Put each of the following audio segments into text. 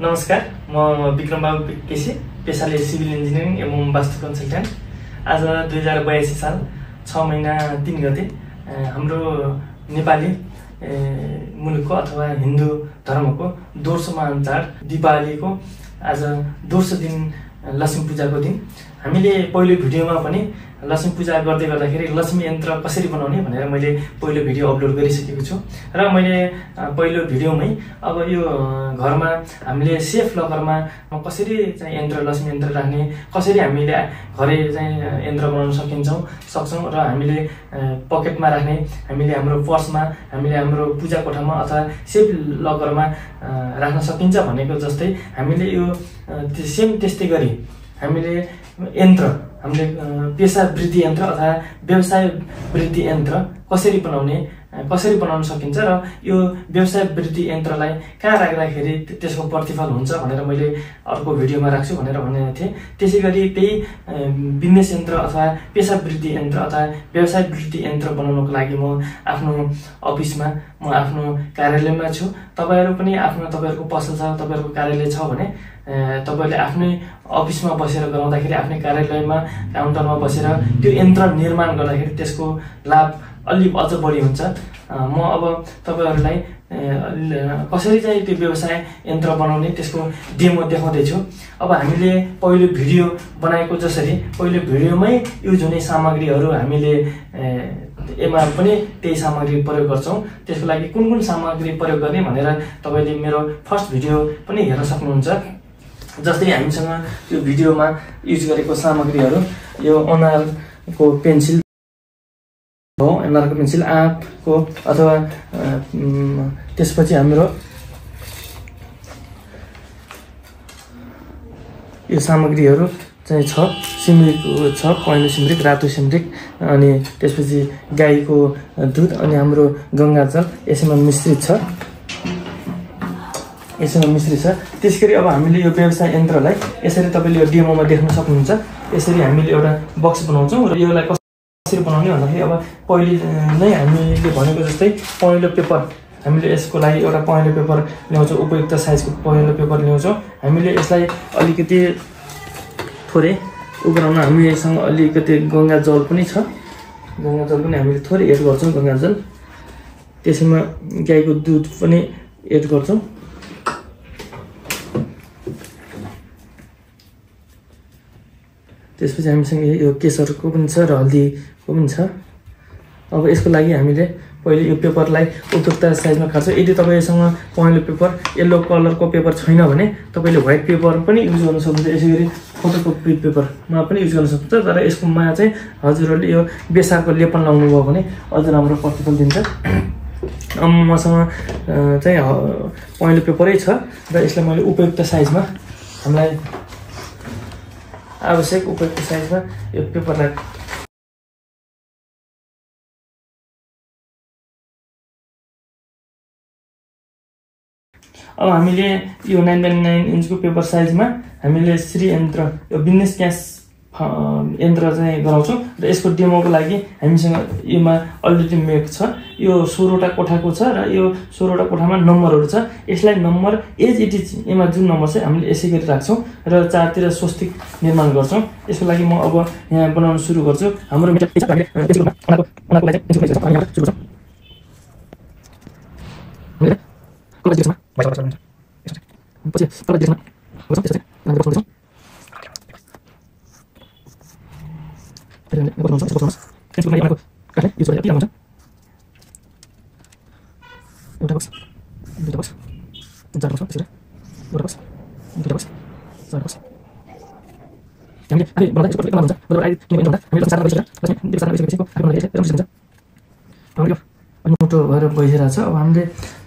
नमस्कार, म विक्रम बाबु केसी, पेशाले सिभिल इन्जिनियरिङ एवं वास्तु कन्सल्टेन्ट। आज 2082 साल 6 महिना 3 गते हाम्रो नेपाली मुलुकको अथवा हिन्दू धर्मको दोस्रो महान चाड दीपावलीको आज दोस्रो दिन लक्ष्मी पूजाको दिन। हामीले पहिलो भिडियोमा पनि लक्ष्मी पूजा गर्दै गर्दाखेरि लक्ष्मी यन्त्र कसरी बनाउने भनेर मैले पहिलो भिडियो अपलोड गरिसकेको छु र मैले पहिलो भिडियोमै अब यो घरमा हामीले सेफ लकरमा कसरी चाहिँ यन्त्र लक्ष्मी यन्त्र राख्ने, कसरी हामीले घरै चाहिँ यन्त्र बनाउन सक्छौं र हामीले पकेटमा राख्ने, हामीले हाम्रो पर्समा, हामीले हाम्रो पूजा कोठामा अथवा सेफ लकरमा राख्न सकिन्छ भनेको जस्तै हामीले यो सेम त्यस्तै गरी हामीले यन्त्र, हामीले पेशा वृद्धि यन्त्र अथवा व्यवसाय वृद्धि यन्त्र कसरी बनाउन सकिन्छ र यो व्यवसाय वृद्धि यन्त्रलाई कहाँ राख्दाखेरि त्यसको प्रतिफल हुन्छ भनेर मैले अर्को भिडियोमा राख्छु भनेर भनेको थिएँ। त्यसैगरी त्यही बिजनेस यन्त्र अथवा पेशा वृद्धि यन्त्र अथवा व्यवसाय वृद्धि यन्त्र बनाउनको लागि म आफ्नो अफिसमा, म आफ्नो कार्यालयमा छु। तपाईहरु पनि तपाईहरुको पसल छ, तपाईहरुको कार्यालय छ भने तपाईले आफ्नै अफिसमा बसेर गराउँदाखेरि, आफ्नै कार्यालयमा काउन्टरमा बसेर त्यो यन्त्र निर्माण गर्दाखेरि त्यसको लाभ अलि अझ बढी हुन्छ। म अब तपाईहरुलाई कसरी चाहिँ त्यो व्यवसाय यन्त्र बनाउने त्यसको डेमो देखाउँदै छु। अब हामीले पहिलो भिडियो बनाएको जसरी पहिलो भिडियोमै युज हुने सामग्रीहरू हामीले एमा पनि त्यही सामग्री प्रयोग गर्छौं। त्यसको लागि कुन सामग्री प्रयोग गर्ने भनेर तपाईले मेरो फर्स्ट भिडियो पनि हेर्न सक्नुहुन्छ। जस्तै हामीसँग यो भिडियोमा युज गरेको सामग्रीहरू यो अनारको पेन्सिल हो, अनारको पेन्सिल आँपको अथवा त्यसपछि हाम्रो यो सामग्रीहरू चाहिँ छ। सिमरिकको छ, पहेँलो सिमरिक, रातो सिमरिक, अनि त्यसपछि गाईको दुध, अनि हाम्रो गंगाजल यसैमा मिश्रित छ। त्यसैगरी अब हामीले यो व्यवसाय यन्त्रलाई यसरी तपाईले यो डेमोमा देख्न सक्नुहुन्छ। यसरी हामीले एउटा बक्स बनाउँछौं र यसलाई कसरी बनाउने भन्दाखेरि अब पहिले नै हामीले भनेको जस्तै पहेँलो पेपर, हामीले यसको लागि एउटा पहेँलो पेपर ल्याउँछौं, उपयुक्त साइजको पहेँलो पेपर ल्याउँछौं। हामीले यसलाई अलिकति थोरै उग्राउन हामीसँग अलिकति गंगाजल पनि छ, गंगाजल पनि हामीले थोरै एड गर्छौं। गंगाजल त्यसैमा गाईको दुध पनि एड गर्छौं। त्यसपछि हामीसँग यो केसरको पनि छ र हल्दीको पनि छ। अब यसको लागि हामीले पहिले यो पेपरलाई उपयुक्त साइजमा काट्छौं। यदि तपाईसँग पहेँलो पेपर, येलो कलरको पेपर छैन भने तपाईले व्हाइट पेपर पनि युज गर्न सक्नुहुन्छ। यसैगरी फोटोकपी पेपरमा पनि युज गर्न सक्नुहुन्छ। तर यसकोमा चाहिँ हजुरहरूले यो बेसारको लेपन लाउनु भयो भने अझ राम्रो प्रतिफल दिन्छ। मसँग चाहिँ पहेँलो पेपरै छ र यसलाई मैले उपयुक्त साइजमा, हामीलाई आवश्यक उपयुक्त साइजमा यो पेपरलाई अब हामीले यो 9x9 इन्चको पेपर साइजमा हामीले श्री यन्त्र, यो बिजनेस क्यास यन्त्र चाहिँ गराउँछौं र यसको डेमोको लागि हामीसँग यसमा अलरेडी मेक छ। यो 16 वटा कोठाको छ र यो 16 वटा कोठामा नम्बरहरू छ। यसलाई नम्बर एज इट इज यसमा जुन नम्बर छ हामीले यसै गरी राख्छौं र चारतिर स्वस्तिक निर्माण गर्छौं। यसको लागि म अब यहाँ बनाउन सुरु गर्छु। हाम्रो मिटर छ, हामीले अनाको लागि चाहिँ सुरु गर्छौं। हामीले कलर दिएछौँ, वाइट कलर पछि कलर दिएछौँ गर्छौं। त्यसपछि हामीले बनाउँछौं। त्यसको लागि अनाको काट्ने युज गरेर के हुन्छ, एउटा बक्स, दुईटा बक्स, चार बक्स, त्यसरी एउटा बक्स, दुईटा बक्स, चार बक्स। हामीले आफै बनाउँदा यसको कलर हुन्छ। मतलब आइ किन भन्दा हामीले सार्न गइसकेर त्यसमा सार्न गइसकेपछि बनाउँदा एकदम सिधै हुन्छ। हाम्रो यो अनि मोटो भएर बसिरहेको छ। अब हामीले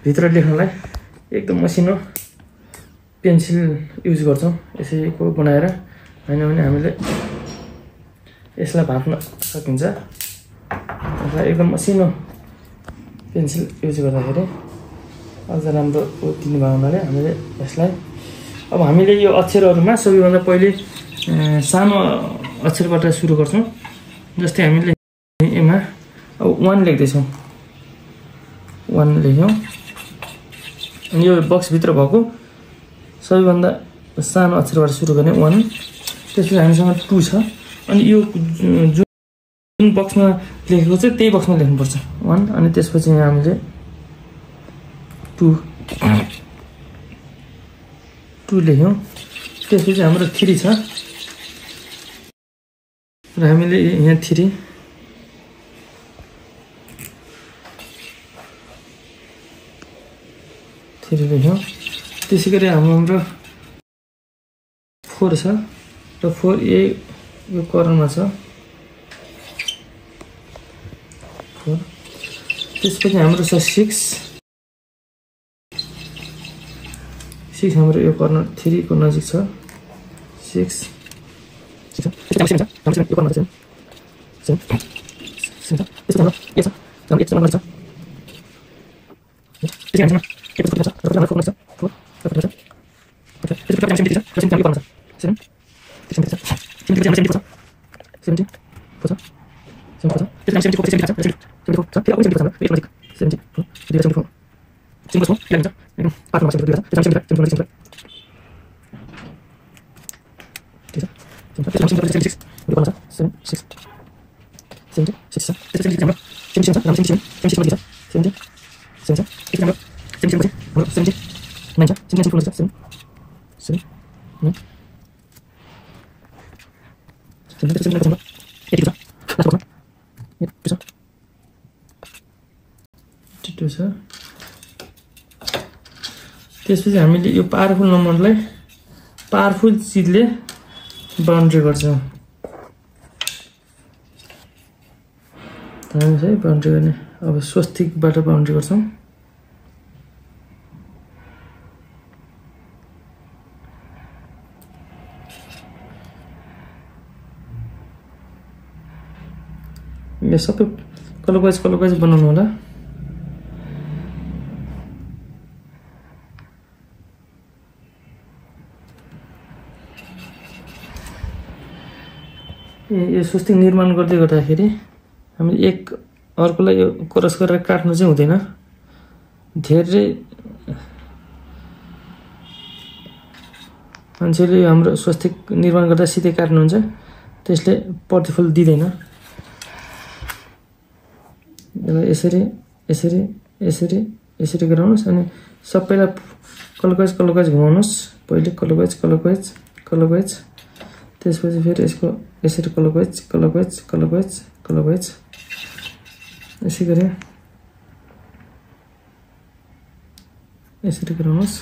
भित्र लेख्नलाई एकदम मसिनो पेन्सिल युज गर्छौं। यसैको बनाएर हैन भने हामीले यसलाई भाप्न सकिन्छ। अथवा एकदम मसिनो पेन्सिल युज गर्दाखेरि अझ राम्रो दिने भावनाले हामीले यसलाई, अब हामीले यो अक्षरहरुमा सबैभन्दा पहिले सानो अक्षरबाट सुरु गर्छौं। जस्तै हामीले एमा 1 लेख्दैछौं, 1 लेख्यौं। अनि यो बक्स भित्र भएको सबैभन्दा सानो अक्षरबाट सुरु गर्ने 1 त्यसपछि हामीसँग 2 छ अनि यो जुन बक्समा लेखेको छ त्यही बक्समा लेख्नुपर्छ 1 अनि त्यसपछि यहाँ हामीले 2 लेख्यौं त्यसपछि हाम्रो 3 छ र हामीले यहाँ 3 लेख्यौं त्यसैगरी हाम्रो 4 छ र 4 यो कर्नरमा छ 4 त्यसपछि हाम्रो छ 6 हाम्रो यो कर्नर 3 को नजिक छ 6 यो कर्नर छ 2 छ त्यसपछि हामीले यो पावरफुल नम्बरलाई पावरफुल चिजले बाउन्ड्री गर्छ हामी चाहिँ बाउन्ड्री गर्ने अब स्वस्तिकबाट बाउन्ड्री गर्छौं यो सबै क्लकवाइज बनाउनु होला यो स्वस्तिक निर्माण गर्दै गर्दाखेरि हामीले एक अर्कोलाई यो क्रस गरेर काट्नु चाहिँ हुँदैन धेरै मान्छेले हाम्रो स्वस्तिक निर्माण गर्दा सिधै काट्नुहुन्छ त्यसले प्रतिफल दिदैन यसरी गराउनुस् अनि सबैलाई क्लकवाइज घुमाउनुस् पहिले क्लकवाइज त्यसपछि फेरि यसको यसरी क्लकवाइज यसै गरी यसरी गराउनुस्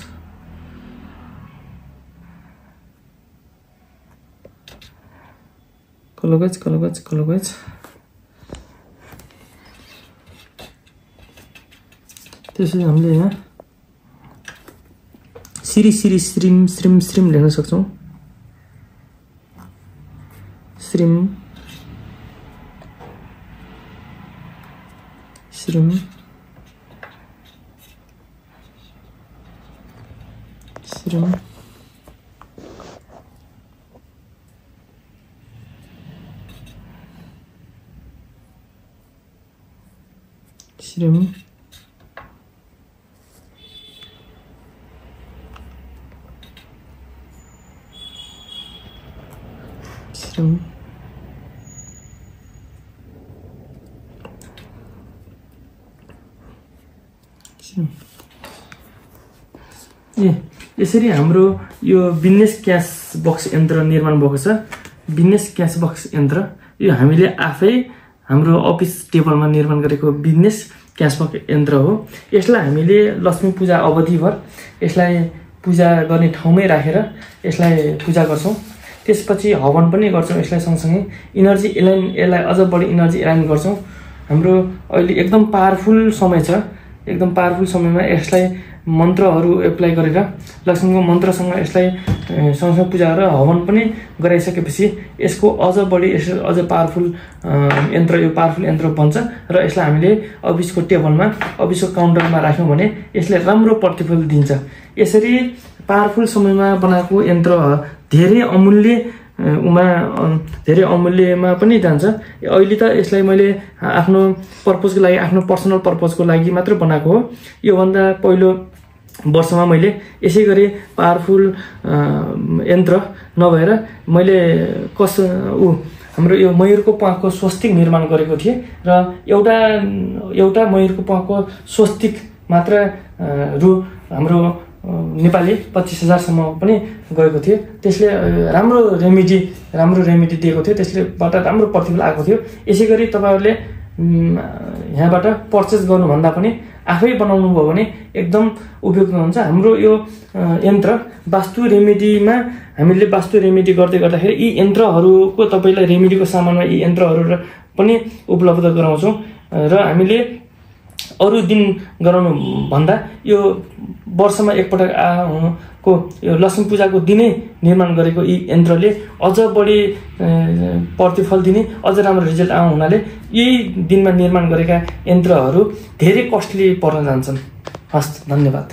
क्लकवाइज त्यसपछि हामीले यहाँ सिरी श्रिम लेख्न सक्छौं श्रिम यसरी हाम्रो यो बिजनेस क्याश बक्स यन्त्र निर्माण भएको छ बिजनेस क्याश बक्स यन्त्र यो हामीले आफै हाम्रो अफिस टेबलमा निर्माण गरेको बिजनेस क्याश बक्स यन्त्र हो यसलाई हामीले लक्ष्मी पूजा अवधिभर यसलाई पूजा गर्ने ठाउँमै राखेर यसलाई पूजा गर्छौं त्यसपछि हवन पनि गर्छौं यसलाई सँगसँगै एनर्जी यसलाई अझ बढी एनर्जी एलाइन गर्छौं हाम्रो अहिले एकदम पावरफुल समय छ एकदम पावरफुल समयमा यसलाई मन्त्रहरू एप्लाई गरेर लक्ष्मीको मन्त्रसँग यसलाई सँगसँगै पूजा गरेर हवन पनि गराइसकेपछि यसको अझ बढी अझ पावरफुल यन्त्र बन्छ र यसलाई हामीले अफिसको टेबलमा अफिसको काउन्टरमा राख्यौं भने यसले राम्रो प्रतिफल दिन्छ यसरी पावरफुल समयमा बनाएको यन्त्र धेरै अमूल्यमा पनि जान्छ अहिले त यसलाई मैले आफ्नो पर्पजको लागि आफ्नो पर्सनल पर्पजको लागि मात्र बनाएको हो यो भन्दा पहिलो वर्षमा मैले यसै गरी पावरफुल यन्त्र नभएर मैले हाम्रो यो मयूरको प्वाँखको स्वस्तिक निर्माण गरेको थिएँ र एउटा मयूरको प्वाँखको स्वस्तिक मात्र हाम्रो नेपाली 25,000 सम्म पनि गएको थियो। त्यसले राम्रो रेमेडी दिएको थियो, त्यसलेबाट राम्रो प्रतिफल आएको थियो। यसै गरी तपाईहरुले यहाँबाट पर्चेस गर्नुभन्दा पनि आफै बनाउनु भयो भने एकदम उपयुक्त हुन्छ। हाम्रो यो यन्त्र वास्तु रेमेडीमा हामीले वास्तु रेमेडी गर्दै गर्दाखेरि यी यन्त्रहरूको तपाईलाई रेमेडीको सामानमा यी यन्त्रहरू पनि उपलब्ध गराउँछौं र हामीले अरु दिन गराउनु भन्दा यो वर्षमा एकपटक को यो लक्ष्मी पूजाको दिनै निर्माण गरेको यी यन्त्रले अझ बढी प्रतिफल दिने, अझ राम्रो रिजल्ट आउने हुनाले यी दिनमा निर्माण गरेका यन्त्रहरू धेरै कस्टली पर्न जान्छन्। हस्, धन्यवाद।